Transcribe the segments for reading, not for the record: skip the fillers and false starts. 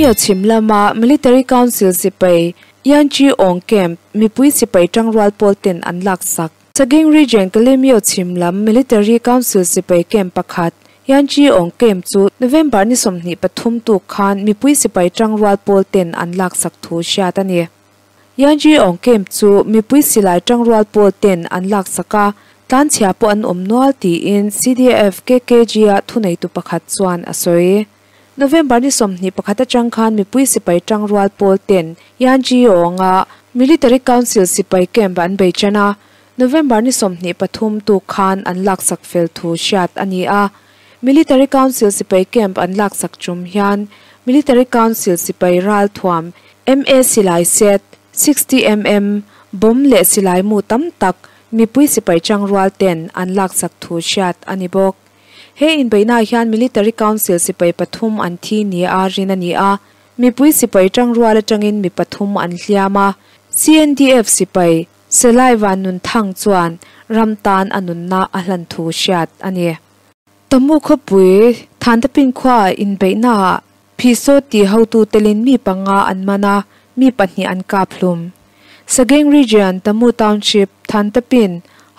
Kalaymyo chhim lama Military Council sipai Yanchi Aung Camp mipui sipai tangrual pawl ten an laksak. Sagaing Region Kalaymyo chhim lam Military Council sipai camp pakhat Yanchi Aung Camp chu November ni 23 tuk khan mipui sipai tangrual pawl ten an laksak thu hriat a ni. Yanji Aung Camp chu mipui silai tangrual pawl ten an laksak a, tlanchhia pawh an awm nual tiin CDF KKG a thuneitu pakhat chuan a sawi. November ni 21 atang khan mipui sipai tangrual pawl ten Yanji Aung-a Military Council sipai camp an bei tan a, November ni 23 tuk khan an laksak fel thu hriat a ni a. Military Council sipai camp an laksak tum hian Military Council sipai ral thuam MA silai set 60mm bomb leh silai mu tam tak mipui sipai tangrual ten an laksak thu hriat a ni bawk. He inbeihna hian Military Council sipai pathum an thi ni a rin a ni a, mipui sipai tangrual atangin mi pathum an hliam a. CNDF sipai Selai Van Nun Thang chuan ram tan a nunna a hlan thu hriat a ni. Tamu khawpui Thantapin khua inbeihna Phisaw ti hotu telin mi panga an man a, mi pahnih an kap hlum. Sagaing Region Tamu Township Thantapin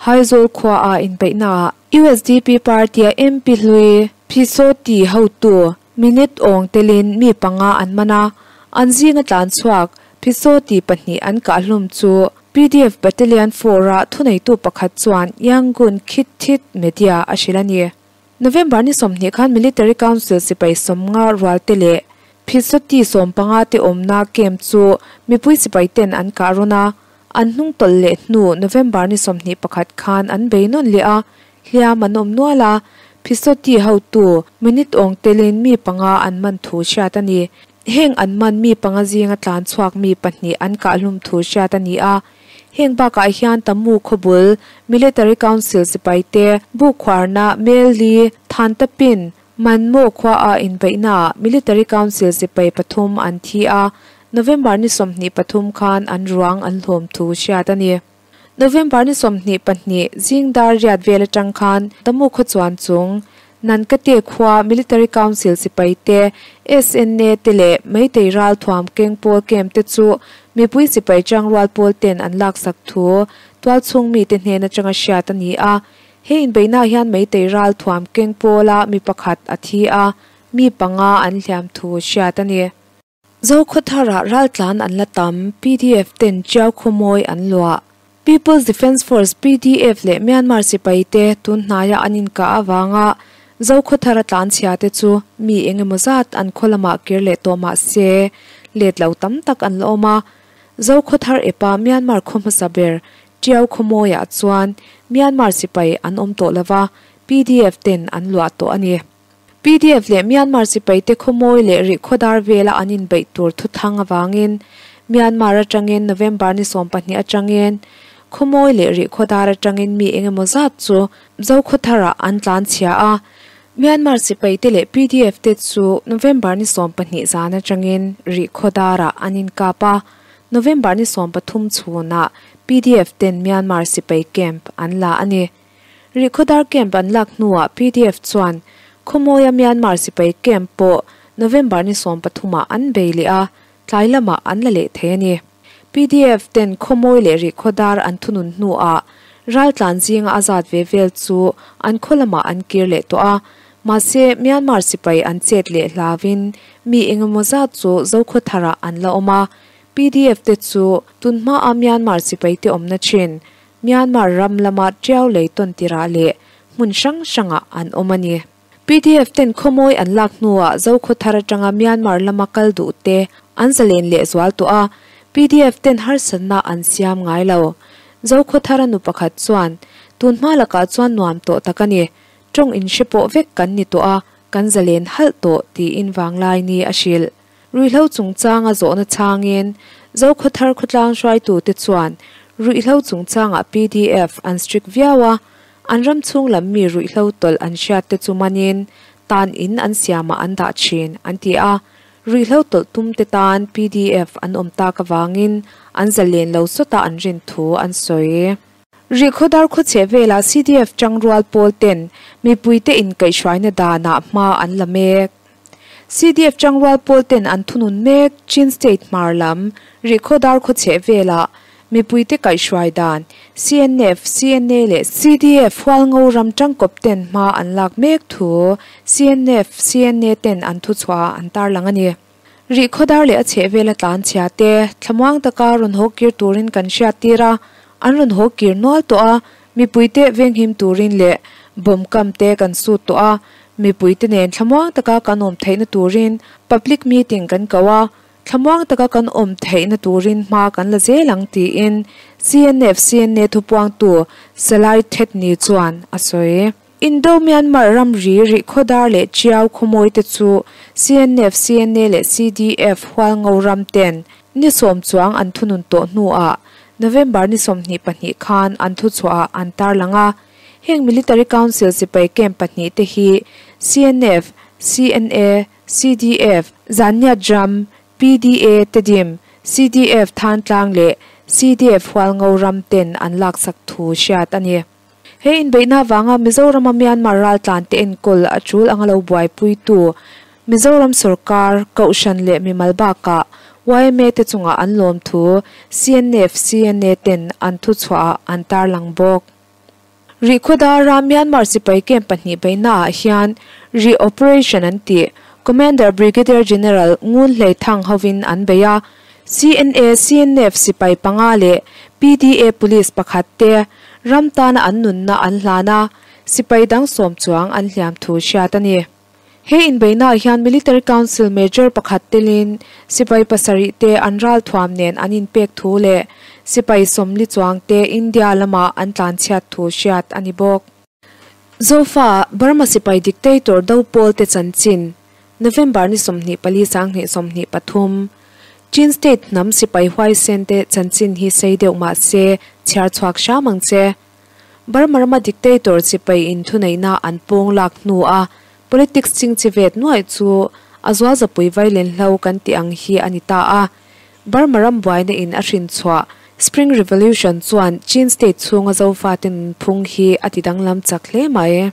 Haizawl khua a inbeihna USDP party a MP hlui Phisaw ti hotu Minute Aung telin mi panga an man a, an zinga tlan chhuak Phisaw ti pahnih an kah hlum chu PDF Battalion 4 a thuneitu pakhat chuan Yangon Khit Thit Media a hrilh a ni. November ni 20 khan Military Council sipai sawmnga rual te leh Phisaw ti sawmpanga te awmna camp chu mipui sipai ten an kah rawn a, an hnung tawlh leh hnu November ni 21 khan an bei nawn leh a, hliam an awm nual a, Phisaw ti hotu Minute Aung telin mi panga an man thu hriat a ni. Heng an man mi panga zinga tlan chhuak mi pahnih an kah hlum thu hriat a ni a. Heng bakah hian Tamu khawbul Military Council sipai te bu khuarna Mel Li Thantapin Manmo khua a inbeihna Military Council sipai pathum an thi a, November ni 23 khan an ruang an hlawm thu hriat a ni. November ni 22 zingdar riat vel atang khan Tamu khaw chuan chung Nankate khua Military Council sipai te SNA te leh Meitei ral thuam keng pawl camp te chu mipui sipai tangrual pawl ten an laksak thu tual chhung mi te hnen atanga hriat a ni a. He inbeihna hian Meitei ral thuam keng pawla mi pakhat a thi a, mi panga an hliam thu hriat a ni. Zokhawthara ral tlan an la tam PDF ten Chiau Khawmawi an luah. People's Defence Force PDF leh Myanmar sipai te tun hnaia an inkah awanga Zokhawthara tlan chhia te chu mi engemaw zat an khawlamah kir leh tawh mah se let lo tam tak an la awm a. Zokhawthar epa Myanmar khaw hmasa ber Chiau Khawmawiah chuan Myanmar sipai an awm tawh lova PDF ten an luah tawh a ni. PDF leh Myanmar sipai te khawmawi leh rih khawdar vela an inbeih tur thu thang awangin Myanmar atangin November ni 12 atangin khawmawi leh rih khawdar atangin mi engemaw zat chu Zokhawthara an tlan chhia a. Myanmar sipai te leh PDF te chu November ni 12 zan atangin rih khawdara an inkap a. November ni 13 chhuna PDF ten Myanmar sipai camp an la a ni. Rih khawdar camp an lak hnuah PDF chuan khawmawia Myanmar sipai camp pawh November ni 13 ah an bei leh a, tlai lamah an la leh thei a ni. PDF ten khawmawi leh rih khawdar an thunun hnuah ral tlan zinga a zat ve vel chu an khaw lamah an kir leh tawh a. Mahse Myanmar sipai an chet leh hlawin mi engemaw zat chu Zokhawthara an la awm a. PDF te chu tunhma a Myanmar sipai te awmna thin Myanmar ram lama Tiau lei tawn tirah leh hmun hrang hrangah an awm a ni. PDF ten khawmawi an lak hnuah Zokhawthar atanga Myanmar lama kal duh te an zalen leh zual tawh a. PDF ten harsatna an siam ngai lo. Zokhawthara nu pakhat chuan tunhma lakah chuan nuam tawh tak a ni. Tawng in hre pawh vek kan ni tawh a, kan zalen halh tawh tiin vanglai ni a hrilh. Ruihhlo chungchanga zawhna changin Zokhawthar khawtlang hruaitu te chuan ruihhlo chungchanga PDF an strict viau a, an ram chhung lam mi ruihhlo tawlh an hriat te chu manin tan in an siamah an dah thin an ti a. Ruihhlo tawlh tum te tan PDF an awm tak awangin an zalen lo sawta an rin thu an sawi. Rih khawdar khaw chhe vela CDF tangrual pawl ten mipui te inkaihhruaina danah hma an la mek. CDF tangrual pawl ten an thunun mek Chin State hmar lam Rihkhawdar khaw chheh velah mipuite kaihhruai dan CNF, CNA leh CDF Hualngo ram tangkawp ten hma an lak mek thu CNF, CNA ten an thuchhuah ah an tarlang a ni. Rihkhawdar leh a chheh vela tlan chhia te thlamuang taka rawn haw kir turin kan hriat tir a, an rawn haw kir nual tawh a, mipuite venghim turin leh bomb kam te kan sut tawh a, mipuite nen thlamuang taka kan awm theihna turin public meeting kan ko a, thlamuang taka kan awm theihna turin hma kan la zel ang tiin CNF CNA thupuangtu Salai Thetni chuan a sawi. Indo-Myanmar ramri Rihkhawdar leh Chiau khawmawi te chu CNF, CNA leh CDF Hualngo ram ten ni sawm chuang an thunun tawh hnuah November ni 22 khan an thuchhuah ah an tarlang a. Heng Military Council sipai camp pahnih te hi CNF, CNA, CDF, Zanniat ram, PDA, Tedim, CDF Thantlang leh CDF Hualngo ram ten an laksak thu hriat a ni. He inbeihna avanga Mizorama Myanmar raltlan te enkawl a tul anga lo buaipuitu Mizoram sorkar, Kohhran leh mimal bakah yma te chungah an lawm thu CNF, CNA ten an thuchhuah ah an tarlang bawk. Rihkhawdara Myanmar sipai camp pahnih beihnaah hian Rih Operation an tih Commander Brigadier General Ngun Hlei Thang hovin an bei a, CNA, CNF sipai panga leh PDA police pakhat te ram tana an nunna an hlan a, sipai dang sawm chuang an hliam thu hriat a ni. He inbeihnaah hian Military Council Major pakhat telin sipai pasarih te an ralthuam nen an inpek thu leh sipai sawmli chuang te India lamah an tlanchhiat thu hriat a ni bawk. Zofa, Burma sipai dictator do pawl te chanchin, November ni 24 2023, Chin State hnam sipai huaisen te chanchin hi sei deuh mah se chhiar chhuak hram ang che. Burma rama dictator sipai in thuneihna an pawng lak hnu a politics chingchi vet nuaih chu a zual zapui vailen hlo kan tih ang hi a ni ta a. Burma ram buaina in a hrin chhuah Spring Revolution chuan Chin State chhunga Zofate nunphung hi a ti danglam chak hle mai.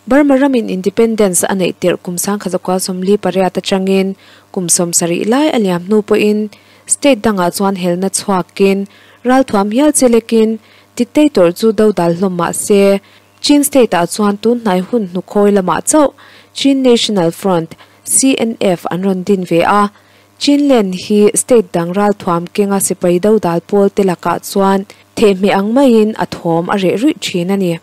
Burma ramin independence a neih tirh kum 1948 atangin kum 70 lai a liam hnu pawhin state dangah chuan helna chhuakin ralthuam hial che lekin dictator chu dodal hlawm mah se Chin State ah chuan tun hnai hun hnukhawi lamah chauh Chin National Front, CNF, an rawn din ve a. Chinland hi state dang ralthuam kenga sipai dodal pawl te lakah chuan thehmeh ang maiin a thawm a reh ruih thin a ni.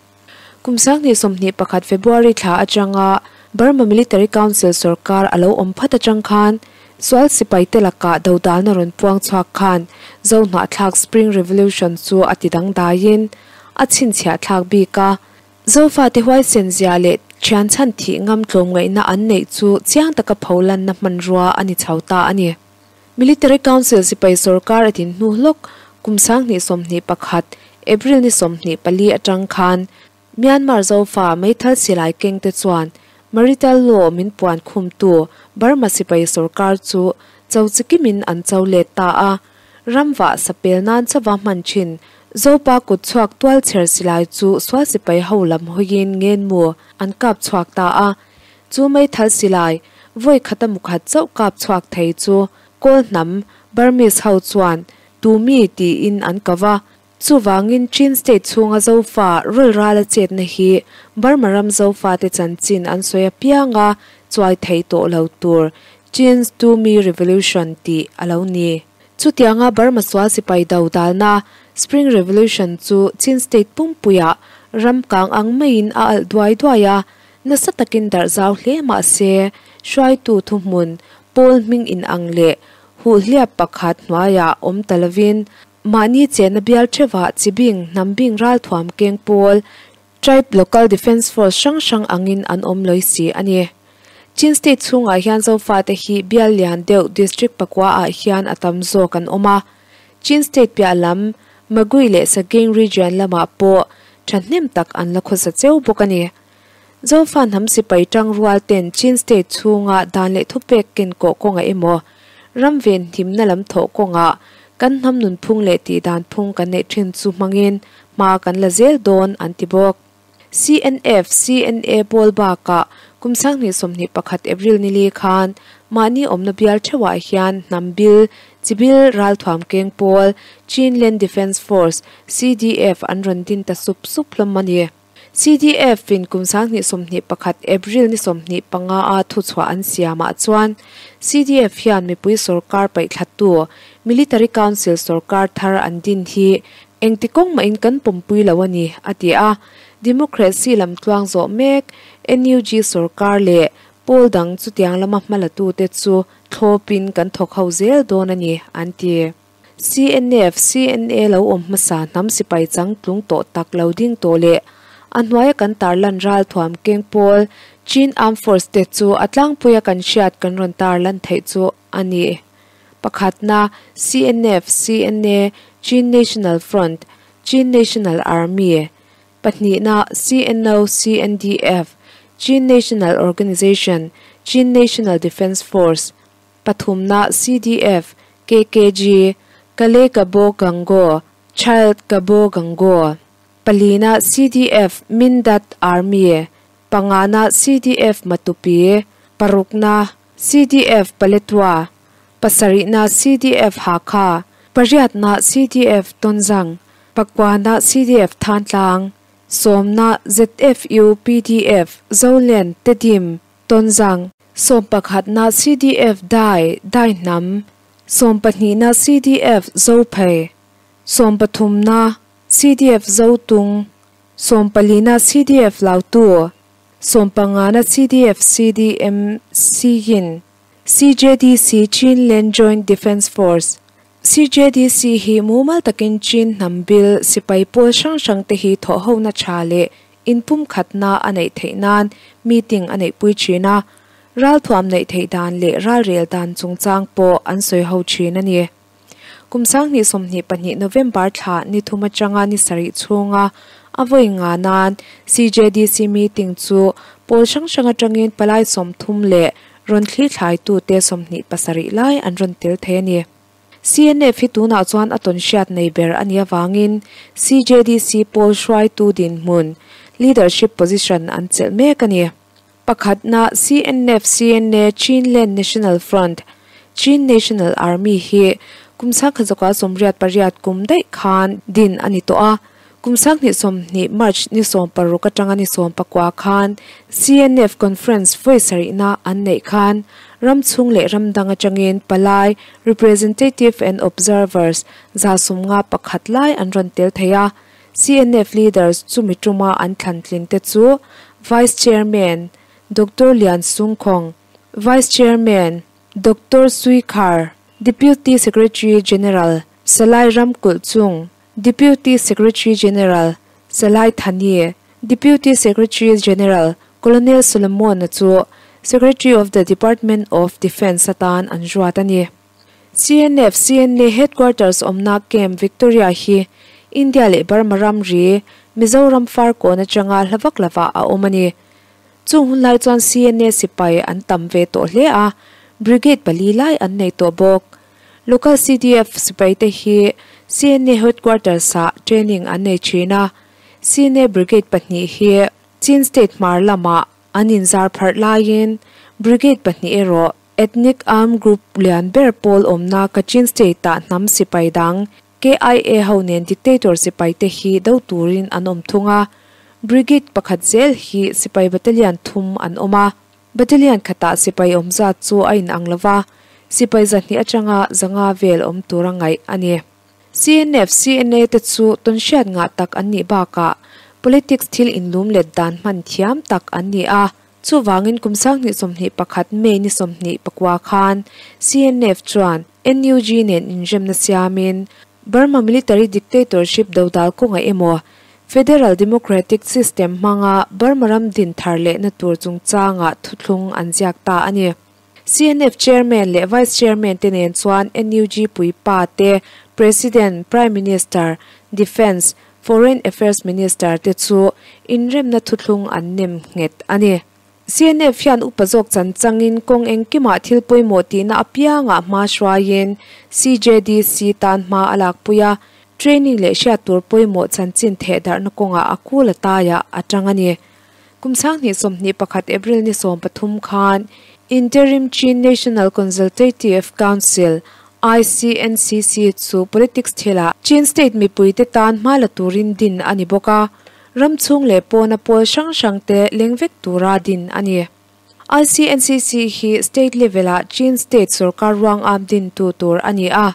Kum 2021 February thla atanga Burma Military Council sorkar a lo awm phat atang khan sual sipai te lakah dodalna rawn puang chhuak khan Zohnahthlak Spring Revolution chu a ti dangdaiin a chhinchhiah thlak bik a. Zofate huaisen zia leh thian chhan thih ngam tlawmngaihna an neih chu chiang taka pholanna hmanrua a ni chho ta a ni. Military Council sipai sorkar a din hnu hlawk kum 2021 April ni 24 atang khan Myanmar Zofa meithal silai keng te chuan Marital Law min puan khumtu Burma sipai sorkar chu cho chikimin an cho let ta a. Ramva sapel nan chawa hman thin Zopa kut chhuak tual chher silai chu sual sipai ho lam hawiin ngen mu an kap chhuak ta a. Chu meithal silai vawi khata mukhat chauh kap chhuak thei chu Kawl hnam Burmese ho chuan Tumi tiin an kava. Chuvangin Chin State chhunga Zofa rul rala chetna hi Burma ram Zofa te chanchin an sawi apianga chuai thei tawh lo tur Chin's Tumi Revolution tih a lo ni. Chutianga Burma sual sipai do dalna Spring Revolution chu Chin State pumpuiah ram kang ang maiin a alh duai duai a, nasa takin darh zau hle mah se hruaitu thuhmun pawl hming in ang leh huhhliap pakhat hnuaiah awm ta lovin mahni chenna bial theuhah chibing hnambing ralthuam keng pawl Tribe Local Defence Force hrang hrang angin an awm lawi si a ni. Chin State chhungah hian Zofate hi bial lian deuh District pakua ah hian a tam zawk an awm a. Chin State piah lam Magui leh Sagaing Region lamah pawh thahnem tak an la khawsa cheu bawk a ni. Zofa hnam sipai tangrual ten Chin State chhunga dan leh thupek ken kawh kawngah emaw ram ven himna lam thawh kawngah kan hnam nunphung leh tihdan phung kan neih thin chu hmangin hma kan la zel dawn an ti bawk. CNF, CNA pawl bakah Kum 2021 April ni li khan mahni awmna bial theuhah hian hnam bil, chi bil ralthuam keng pawl, Chinland Defence Force, CDF, an rawn din ta sup sup hlawm a ni. CDF in kum 2021 April ni 25 a thuchhuah an siamah chuan CDF hian mipui sorkar paihthlatu Military Council sorkar thar an din hi engti kawng mahin kan pawmpui lo a ni, a ti a. Democracy lam tluang zawh mek NUG sorkar leh pawl dang chutiang lama hmalatute chu thlawpin kan thawk ho zel dawn a ni, an ti. CNF, CNA lo awm hmasa hnam sipai changtlung tawh tak lo ding tawh leh a hnuaia kan tarlan ralthuam keng pawl Chin Armed Force te chu a tlangpuia kan hriat kan rawn tarlan theih chu a ni. Pakhatna, CNF, CNA, Chin National Front, Chin National Army, Pahnihna, CNO, CNDF, Chin National Organization, Chin National Defence Force, Pathumna, CDF, KKG, Kale Kabo Gango, Child Kabo Gango, Palina, CDF, Mindat Army, Pangana, CDF, Matupi, Parukna, CDF, Paletwa, Pasarihna, CDF, Hakha, Pariatna, CDF, Tonzang, Pakuana, CDF, Thantlang, Sawmna, ZFU, PDF, Zolen, Tedim, Tonzang, Sawmpakhatna CDF Dai, Dai Hnam, Sawmpahnihna CDF Zophei, Sawmpathumna CDF Zotung, Sawmpalina CDF Lautu, Sawmpangana CDF CDM Siyin, CJDC Chinland Joint Defence Force, CJDC hi mumal takin Chin hnam bil sipai pawl hrang hrang te hi thawhhona tha leh inpumkhatna a neih theih nan meeting a neihpui thin a, ralthuam neih theih dan leh ralrel dan chungchang pawh an sawi ho thin a ni. Kum 2022 November thla ni thum atanga ni sarih chhunga a vawi nga nan CJDC meeting chu pawl hrang hrang atangin palai 30 leh rawn thli thlaitute 27 lai an rawn tel thei a ni. CNF hi tunah chuan a tawn hriat nei ber a nih avangin CJDC pawl hruaitu dinhmun, leadership position, an chelh mek a ni. Pakhatna CNF CNA Chinland National Front, Chin National Army, hi kum 1988 kum daih khan din a ni tawh a. Kum 2020 March ni 16 atanga ni 19 khan CNF Conference vawi sarihna an neih khan ram chhung leh ram dang atangin palai, representative and observers, 151 lai an rawn tel thei a. CNF leaders chumi tuma an thlan tlin te chu Vice Chairman Doctor Lian Sung Khawng, Vice Chairman Doctor Sui Khar, Deputy Secretary General Salai Ram Kulh Chung, Deputy Secretary General Salai Thani, Deputy Secretary General Colonel Solomon-a chu Secretary of the Department of Defence atan an ruat a ni. CNF CNA Headquarters awmna Camp Victoria hi India leh Burma ramri, Mizoram Farkawn atanga hla vak lovah a awm a ni. Chung hun lai chuan CNA sipai an tam ve tawh hle a, Brigade pali lai an nei tawh bawk. Local CDF sipai te hi CNA Headquarters ah training an nei thin a, CNA Brigade pahnih hi Chin State hmar lamah an inzar pharh laiin Brigade pahnih erawh Ethnic Armed Group lian ber pawl awmna Kachin State ah hnam sipai dang KIA ho nen dictator sipai te hi do turin an awm thung a, Brigade pakhat zel hi sipai battalion thum an awm a. Battalion khatah sipai awm zat chu a inang lo va, sipai 200 atanga 500 vel awm tur a ngaih a ni. CNF, CNA te chu tawnhriat ngah tak an nih bakah politics thil inlum let dan hman thiam tak an ni a. Chuvangin kum 2021 May ni 29 khan CNF chuan NUG nen inremna siamin Burma military dictatorship dodal kawnga emaw Federal Democratic System hmanga Burma ram din thar lehna tur chungchanga thuthlung an ziak ta a ni. CNF Chairman leh Vice Chairman te nen chuan NUG puipa te, President, Prime Minister, Defence, Foreign Affairs Minister te chu inremna thuthlung an nem nghet a ni. CNF hian upa zawk chan changin kawng engkimah thil pawimawh tihna apiangah hma hruaiin CJDC tan hma a lakpui a, training leh hriat tur pawimawh chanchin theh darhna kawngah a kul a taiah a tang a ni. Kum 2021 April ni 13 khan Interim Chin National Consultative Council, ICNCC, chu politics thila Chin State mipuite tan hma la turin din a ni bawk a, ram chhung leh pawna pawl hrang hrangte leng vek tura din a ni. ICNCC hi state level-a Chin State sorkar ruang am din tu tur a ni a,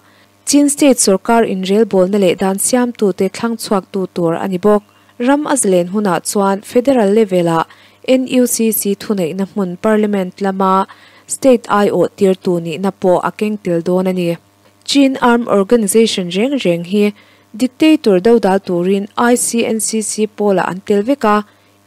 Chin State sorkar inrelbawlna leh dan siamtute thlang chhuaktu tur a ni bawk. Ram a zalen hunah chuan federal level-a NUCC thuneihna hmun parliament lama state aiawh tirtu nihna pawh a keng tel dawn a ni. Chin Armed Organization reng reng hi dictator dodal turin ICNCC pawlah an tel vek a,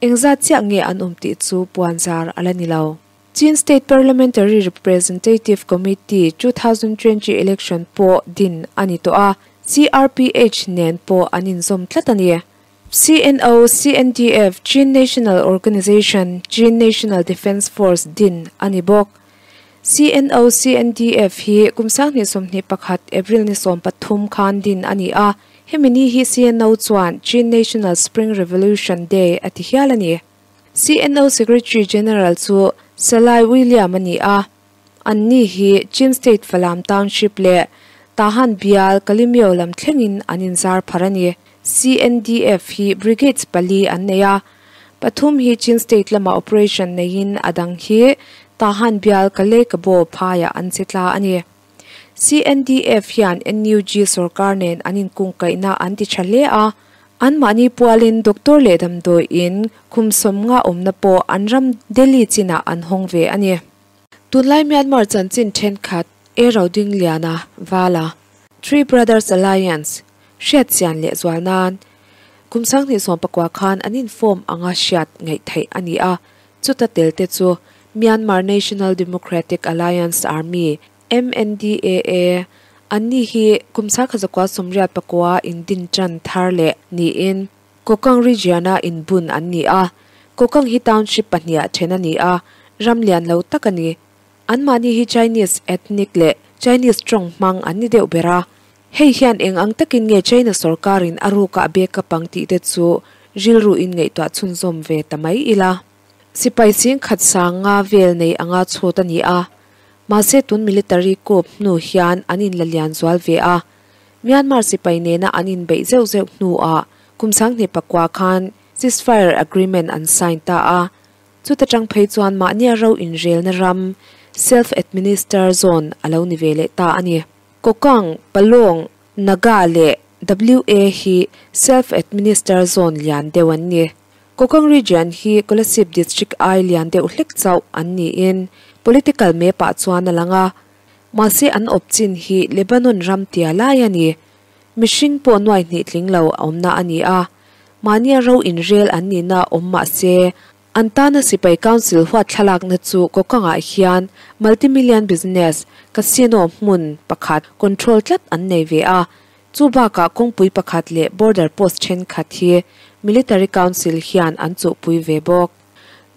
engzat chiah nge an awm tih chu puanzar a la ni lo. Chin State Parliamentary Representative Committee 2020 election pawh din a ni tawh a, CRPH nen pawh an inzawm tlat a ni. CNO, CNDF, Chin National Organization, Chin National Defence Force din a ni bawk. CNO, CNDF hi kum 2021 April ni 13 khan din a ni a, hemi ni hi CNO chuan Chin National Spring Revolution Day a ti hial a ni. CNO Secretary General chu Salai William a ni a, an ni hi Chin State Falam Township leh Tahan bial Kalemyo lam thlengin an inzar phar a ni. CNDF hi brigades pali an nei a, pathum hi Chin State lama operation neiin a dang hi Tahan bial Kalay-Kabaw phaiah an che tla a ni. CNDF hian NUG sorkar nen an inkungkaihna an ti tha hle a, anmahni pualin doctor leh damdawiin khum sawmnga awmna pawh an ram Delhi chinah an hawng ve a ni. Tunlai Myanmar chanchin thenkhat E Rodingliana Vala, Three Brothers Alliance, hriat chian leh zual nan kum 2019 khan an inform anga hriat ngaih theih a ni a, chuta tel te chu Myanmar National Democratic Alliance Army, MNDAA, an ni hi kum 1989 indin tan thar leh niin Kokang region-a inbun an ni a, Kokang hi township pahniha then a ni a, ram lian lo tak a ni. Anmahni hi Chinese ethnic leh Chinese tawng hmang an ni deuh ber a, hei hian eng ang takin nge China sorkarin a ruka a bek a pang tih te chu rilru in ngaihtuah chhunzawm ve ta mai ila. Sipai sing khat sang nga vel nei anga chhut a ni a, mahse tun military coup hnu hian an inla lian zual ve a, Myanmar sipai nena an inbeih zeuh zeuh hnuah kum 2009 khan ceasefire agreement an sign ta a, chuta tang phei chuan mahnia ro inrelna ram self administer zone a lo ni ve leh ta a ni. Kokang, Palong, Naga leh WA hi self administer zone lian deuh an ni. Kokang region hi Kolasib district ai lian deuh hlek chauh an niin political map-ah chuan a lang a, mahse an awp chin hi Lebanon ram tia lai a ni. Mihring pawh nuai hnih tling lo a awmna a ni a, mahnia ro inrel an nihna awm mahse an tana sipai council huat thlalakna chu Kokangah hian multi-million business casino hmun pakhat control tlat an nei ve a, chu bakah kawngpui pakhat leh border post thenkhat hi military council hian an chuhpui ve bawk.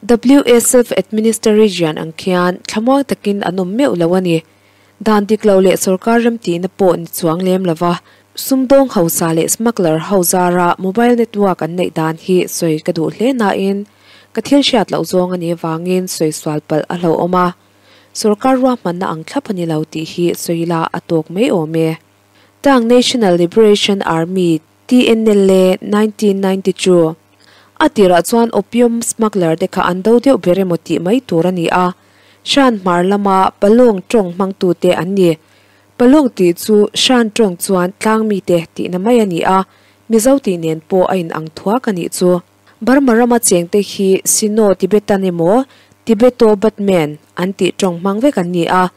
WA self-administered region ang khian thlamuang takin an awm meuh lo a ni. Dan dik lo leh sorkar remtihna pawh ni chuang lem lova, sumdawng hausa leh smuggler ho zara mobile network an neih dan hi sawi ka duh hle nain ka thil hriat loh zawng a nih avangin sawi sual palh a hlauhawm a, sorkar ruahmanna ang thlap a ni lo tih hi sawi ila a tawk mai awm e. Tang National Liberation Army, TNLA, 1992 A tirah chuan opium smuggler te kha an do deuh ber emaw tih mai tur a ni a, Shan hmar lama Palong tawng hmangtute an ni. Palong tih chu Shan tawng chuan tlang mite tihna mai a ni a, Mizo tih nen pawh a inang thuak a nih chu. Burma rama chengte hi Sino-Tibetan emaw Tibeto-Batman an tih tawng hmang vek an ni a,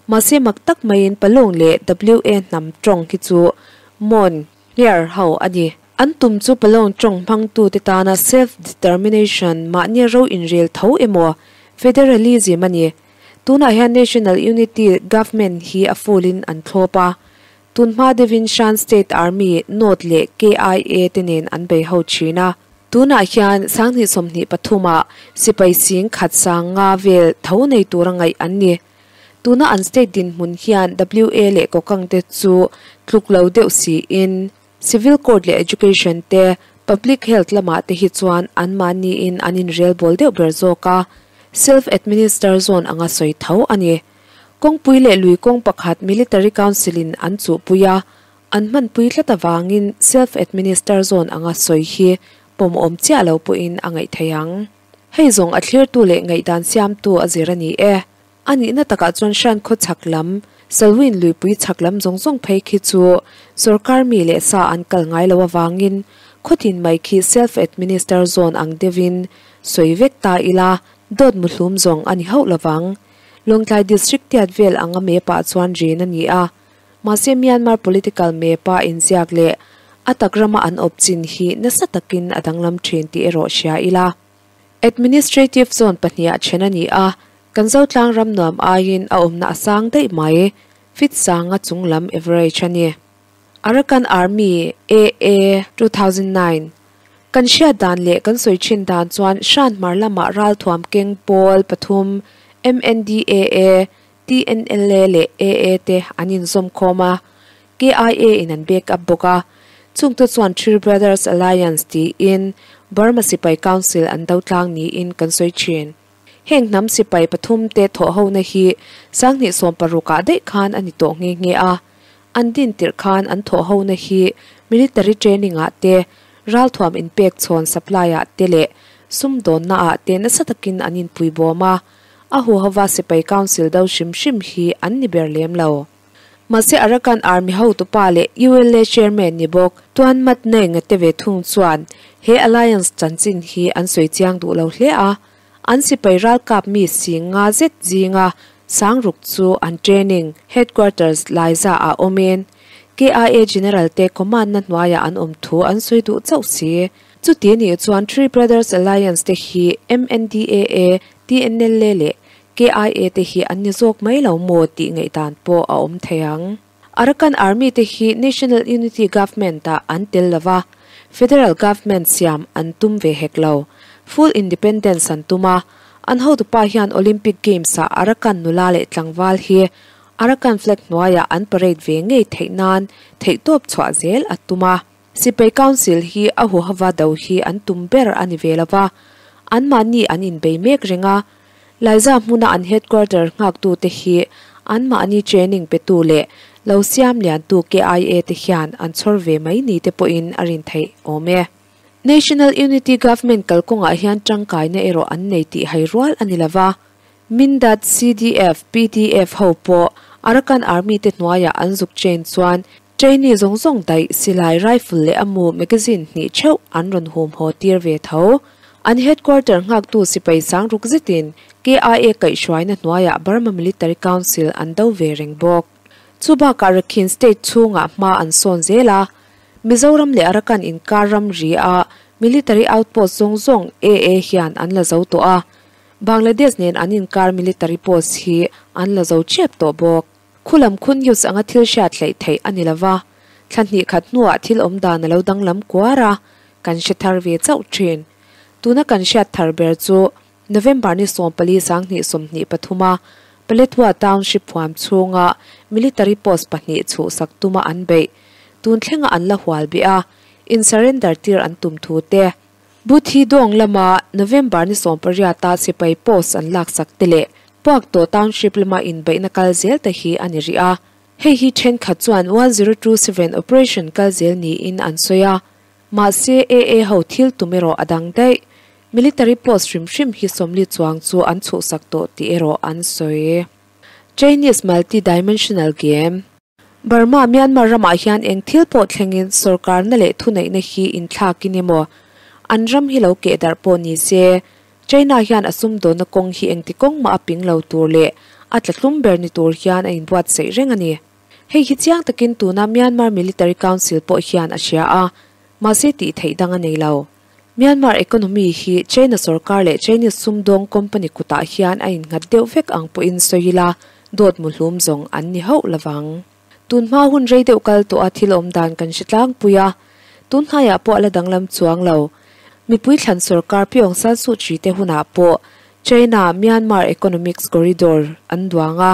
mahse mak tak maiin Palong leh WA hnam tawng hi chu Mon, Hniar ho a ni. An tum chu Palong tawng hmangtute tana self-determination mahni ro inrel tho emaw federalism a ni. Tunah hian National Unity Government hi a full-in an thlawp a. Tunhma deuhin Shan State Army, North leh KIA te nen an bei ho thin a. Tunah hian 2023-ah sipai sing khat sang nga vel tho nei tura ngaih an ni. Tuna an state dinhmun hian WA leh Kokang te chu tluk lo deuh siin civil court leh education te Public health lamah te hi chuan anmahniin an inrelbawl deuh ber zawk a, self administer zone anga sawi tho a ni. Kawngpui leh lui kawng pakhat Military Council in an chuhpui a, an hmanpui tlat avangin self administer zone anga sawi hi pawmawm chiah lo pawhin a ngaih theih ang. Hei zawng a thlirtu leh ngaihdan siamtu a zir a ni e. A nihna takah chuan Shan khaw chhak lam, Salween luipui chhak lam zawng zawng phei khi chu sorkar mi leh sa an kal ngai lo avangin khawtin mai khi self administer zone ang deuhin sawi vek ta ila dawt muhlum zawng a ni hauh lovang. Lawngtlai District tiat vel anga map ah chuan rin a ni a, mahse Myanmar political map a inziak leh a tak rama an awp chin hi nasa takin a danglam thin tih erawh hria ila. Administrative zone pahniha then a ni a, kan Zotlang ram nuam aiin a awmna a sang daih mai, fit sanga chung lam average a ni. Arakan Army, AA, 2009, Kan hriat dan leh kan sawi thin dan chuan Shan hmar lamah ralthuam keng pawl pathum, MNDAA, TNLA leh AA te an inzawm khawm a, KIA in an back up bawk a. Chungte chuan Three Brothers Alliance tiin Burma Sipai Council an do tlang niin kan sawi thin. Heng hnam sipai pathumte thawhhona hi sanghnih sawmparukah daih khan a ni tawh nghe nghe a. An din tirh khan an thawhhona hi military training ah te, ralthuam inpek chhawn supply ah te leh sumdawnna ah te nasa takin an inpui bawm a, a huhova sipai council do hrim hrim hi an ni ber lem lo. Mahse Arakan Army hotupa leh ULA chairman ni bawk Tuan Mat Naing a te ve thung chuan he alliance chanchin hi an sawi chiang duh lo hle a, An sipai ralkap mi sing nga zet zinga Sangruk chu an training headquarters Laiza ah awmin KIA General te command na hnuaiah an awm thu an sawi duh chauh si. Chuti nih chuan Three Brothers Alliance te hi MNDAA, TNLA leh KIA te hi an ni zawk mai lo maw tih ngaihdan pawh a awm thei ang. Arakan Army te hi National Unity Government ah an tel lo va, Federal Government siam an tum ve hek lo. Full Independence an tum a, an hotupa hian Olympic Games ah Arakan nula leh tlangval hi Arakan flag hnuaiah an parade ve ngei theih nan theihtawp chhuah zel a tum a. Sipai Council hi a huhava do hi an tum ber a ni ve lo va, anmahni an inbei mek reng a, Laiza hmuna an headquarter nghaktute hi anmahni training petu leh lo siam liantu KIA te hian an chhawr ve mai ni te pawhin a rin theih awm e. National Unity Government kalkawngah hian tangkaina erawh an nei tih hai rual a ni lo va, Mindat, CDF, PDF ho pawh Arakan Army te hnuaiah an zuk train chuan Trainee zawng zawng daih silai rifle leh a mu magazine hnih theuh an rawn hum haw tir ve tho. An headquarter nghaktu sipai sang ruk zetin KIA kaihhruaina hnuaiah Burma Military Council an do ve reng bawk. Chu bakah Rakhine State chhungah hma an sawn zel a, Mizoram leh Arakan inkar ramri a military outpost zawng zawng AA hian an la zo tawh a, Bangladesh nen an inkar military post hi an la zo chep tawh bawk. Khulam khun news anga thil hriat hleih theih a ni lova, thla hnih khat hnuah thil awm dan a lo danglam kuar a, kan hre thar ve chauh thin. Tuna kan hriat thar ber chu November ni 14 2023 a Paletwa Township huam chhunga military post pahnih chhuhsak tuma an beih tun thlenga an la hual beh a, in surrender tir an tum thu te. Buthi Dawng lama November ni 18 a sipai post an laksak te leh Puaktaw Township lama inbeihna kal zel te hi a ni rih a. Hei hi thenkhat chuan 1027 operation kal zel niin an sawi a. Mahse AA ho thil tum erawh a dang daih. Military post hrim hrim hi 40 chuang chu an chhuhsak tawh tih erawh an sawi. Chinese Multi-dimensional Game. Burma, Myanmar ramah hian eng thil pawh thlengin sorkarna leh thuneihna hi inthlakin emaw an ram hi lo keh darh pawh ni se, China hian a sumdawnna kawng hi engti kawng mah a ping lo tur leh a tlatlum ber ni tur hian a inbuatsaih reng a ni. Hei hi chiang takin tuna Myanmar Military Council pawh hian a hria a, mahse tih theih dang a nei lo. Myanmar economy hi China sorkar leh Chinese sumdawng company kutah hian a innghat deuh vek ang pawhin sawi ila dawt muhlum zawng an ni hauh lovang. Tun hma hun rei deuh kal tawha thil awm dan kan hre tlangpui a, tun hnaiah pawh a la danglam chuang lo. Mipui thlan sorkar Pi Aung San Suu Kyi te hunah pawh China Myanmar Economics Corridor an duang a,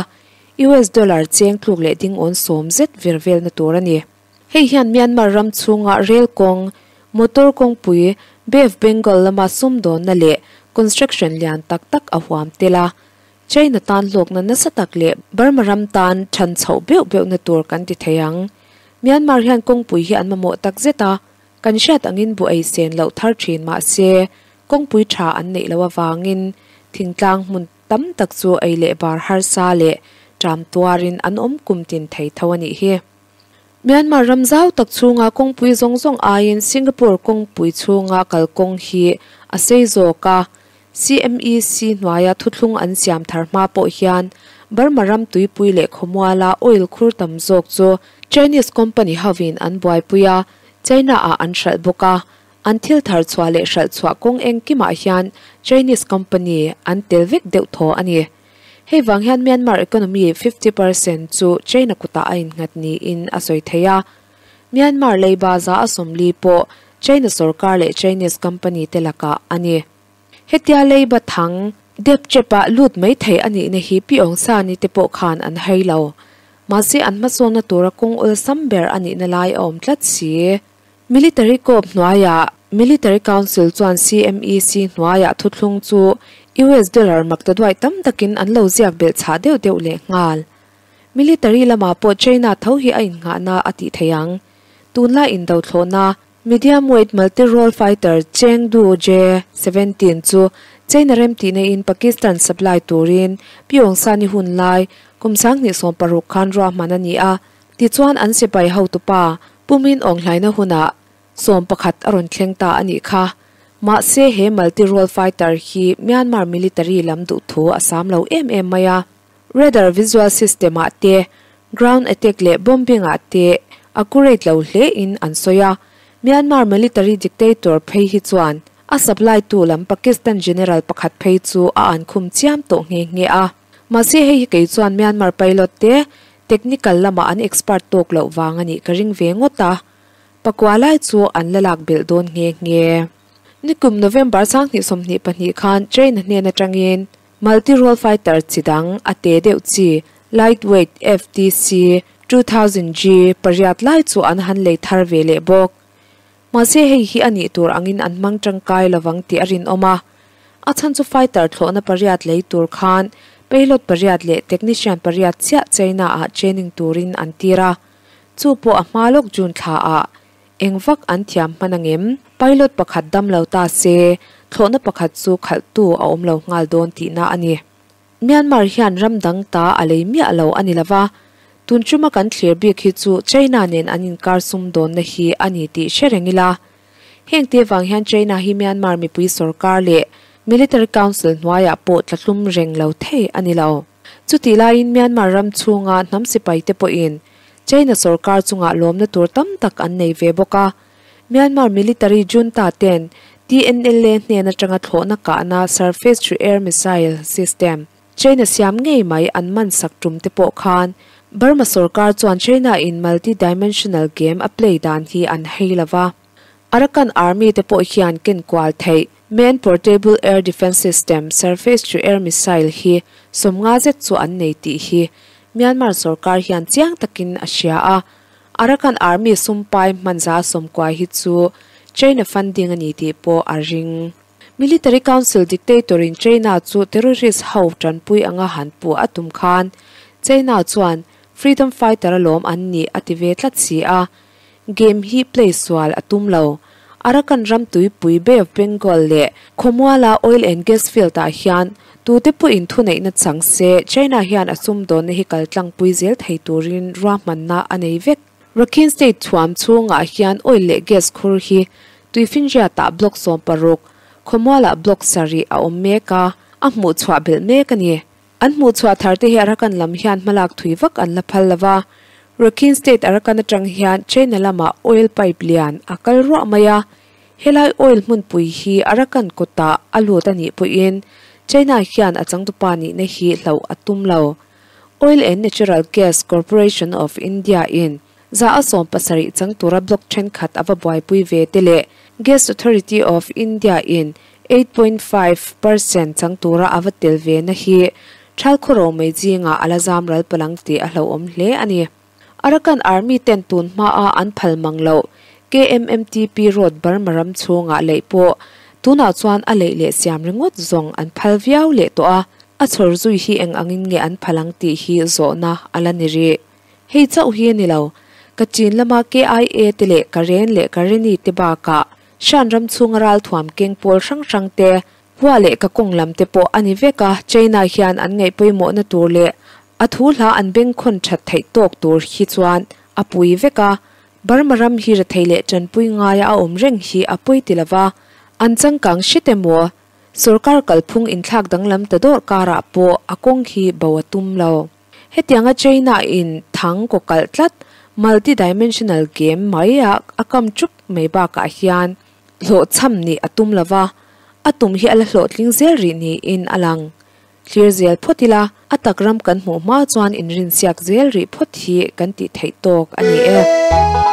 US dollar cheng tluk leh ding awn sawm zet vir velna tur a ni. Hei hian Myanmar ram chhunga rel kawng, Motor kawngpui Bay of Bengal lama sumdawnna leh construction lian tak tak a huam tel a. China tan hlawkna nasa tak leh Burma ram tan than chhoh beuh beuhna tur kan ti thei ang. Myanmar hian kawngpui hi an mamawh tak zet a, kan hriat angin bu ei sen loh thar thin mah se kawngpui tha an neih loh avangin thingtlang hmun tam tak chu ei leh bar harsa leh ṭam tuarin an awm kum tin thei tho a nih hi. Myanmar ram zau tak chhunga kawngpui zawng zawng aiin Singapore kawngpui chhunga kalkawng hi a sei zawk a, CMEC hnuaia thuthlung an siam thar hma pawh hian Burma ram tuipui leh khawmuala oil khur tam zawk chu Chinese company hovin an buaipui a, China-ah an hralh bawk a. An thil thar chhuah leh hralh chhuah kawng engkimah hian Chinese company an tel vek deuh thaw a ni. Hei vang hian Myanmar economy 50% chu China kutah a innghat niin a sawi thei a. Myanmar leiba za a 40 pawh China sorkar leh Chinese company te lakah a ni. Hetia leiba thang dep chepa lut mai thei a nihna hi Pi Aung San-i te pawh khan an hai lo. Mahse an hmasawnna tura kawng awlsam ber a nihna lai a awm tlat si. Military Corps hnuaiah Military Council chuan CMEC hnuaiah thuthlung chu US dollar makta duai tam takin an lo ziak belh chhah deuh deuh leh nghal. Military lamah pawh China tho hi a innghahna a tih thei ang. Tunlai indothlawhna Medium weight multi-role fighter Chengdu J-17 chu China remtihna in Pakistan supply turin Pi Aung San-i hun lai kum 2016 khan ruahman a ni a, tichuan an sipai hotupa Pumin Aung Hlaina hunah 11 a rawn thleng ta a nih kha. Mahse he multi-role fighter hi Myanmar military lam duhthu a sam lo em em mai a. Radar visual system ah te, ground attack leh bombing ah te accurate lo hle in an sawi a. Myanmar military dictator phei hi chuan a supply tu lam Pakistan general pakhat phei chu a an khum chiam tawh nghe nghe a. Mahse hei hi kei chuan Myanmar pilot te technical lamah an expert tawk loh vang a nih ka ring ve ngawt a. Pakua lai chu an la lak belh dawn nghe nghe. Nikum November 2022 khan China hnen atangin Multi-role fighter chi dang a te deuh chi lightweight FTC 2000G pariat lai chu an han lei thar ve leh bawk. Mahse hei hi a nih tur angin an hmang tangkai lovang tih a rinawm a. A chhan chu fighter thlawhna pariat lei tur khan pilot pariat leh technician pariat chiah China-ah training turin an tir a. Chu pawh a hma lawk June thlaah eng vak an thiam hman angem? Pilot pakhat dam lo ta se, thlawhna pakhat chu khalhtu a awm lo nghal dawn tihna a ni. Myanmar hian ram dang ta a lei miah lo a ni lova, tun chuma kan thlir bik hi chu China nen an inkar sum dawnna hi a ni tih hre reng ila. Heng te vang hian China hi Myanmar mipui sorkar leh Military Council hnuaiah pawh tlatlum reng lo thei a ni lo. Chutih laiin Myanmar ram chhunga hnam sipai te pawhin China sorkar chungah lawmna tur tam tak an nei ve bawk a. Myanmar military junta ten TNLA hnen atanga thlawhna kahna surface to air missile system China siam ngei mai an man sak tum te pawh khan Burma sorkar chuan China in multi dimensional game a play dan hi an hei lova. Arakan Army te pawh hian ken kual theih Man Portable Air Defence System surface to air missile hi 50 zet chu an nei tih hi Myanmar sorkar hian chiang takin a hria a. Arakan Army sumpai hmanza 90 hi chu China funding a ni tih pawh a ring. Military Council dictator in China chu terrorist ho tanpui anga han pu a tum khan China chuan freedom fighter a lawm an ni a ti ve tlat si a. Game hi play sual a tum lo. Arakan ram tuipui Bay of Bengal leh Khawmuala oil and gas field ah hian tute pawhin thuneihna chang se China hian a sum dawnna hi kaltlang pui zel thei turin ruahmanna a nei vek. Rakhine State thuam chhungah hian oil leh gas khur hi Tuifinriatah block 16, Khawmuala block 7 a awm mek a, a hmuh chhuah belh mek a ni. An hmuh chhuah thar te hi Arakan lam hian hmalak thui vak an la phal lova. Rakhine State Arakan atang hian China lamah oil pipe lian a kal ruah mai a. Helai oil hmunpui hi Arakan kutah a lut a nih pawhin China hian a changtupa nihna hi hloh a tum lo. Oil and Natural Gas Corporation of India in 70% chang tura block thenkhat ava buaipui ve te leh Gas Authority of India in 8.5% chang tura ava tel ve na hi thal khawro mai zinga ala zam ral palang ti a hlo awm hle a ni. Arakan Army ten tun hma a an phal mang lo. KMMTP Road Burma ram chhungah leih pawh tunah chuan a leih leh siam ringawt zawng an phal viau leh tawh a, a chhawr zui hi eng angin nge an phal ang tih hi zawhna a la ni rih. Hei chauh hi a ni lo, Kachin lama KIA te leh Karen leh Kareni te bakah Shan ram chhunga ralthuam keng pawl hrang hrang te, Hua leh ka kawng lam te pawh a ni vek a, China hian an ngaih pawimawhna tur leh a thu hla an bengkhawn that theih tawk tur hi chuan a pui vek a, Burma ram hi rethei leh tanpui ngaia a awm reng hi a pawi ti lova, an changkang hret emaw, sorkar kalphung inthlak danglam ta dawrh karah pawh a kawng hi bo a tum lo. Hetianga China in thang kaw kalh tlat multi-dimensional game mai a a kam chup mai bakah hian hlawhchham nih a tum lova, a tum hi a la hlawhtling zel rih niin a lang. Thlir zel phawt ila, a tak ram kan hmuh hma chuan inrinsiak zel rih phawt hi kan tih theih tawk a ni e.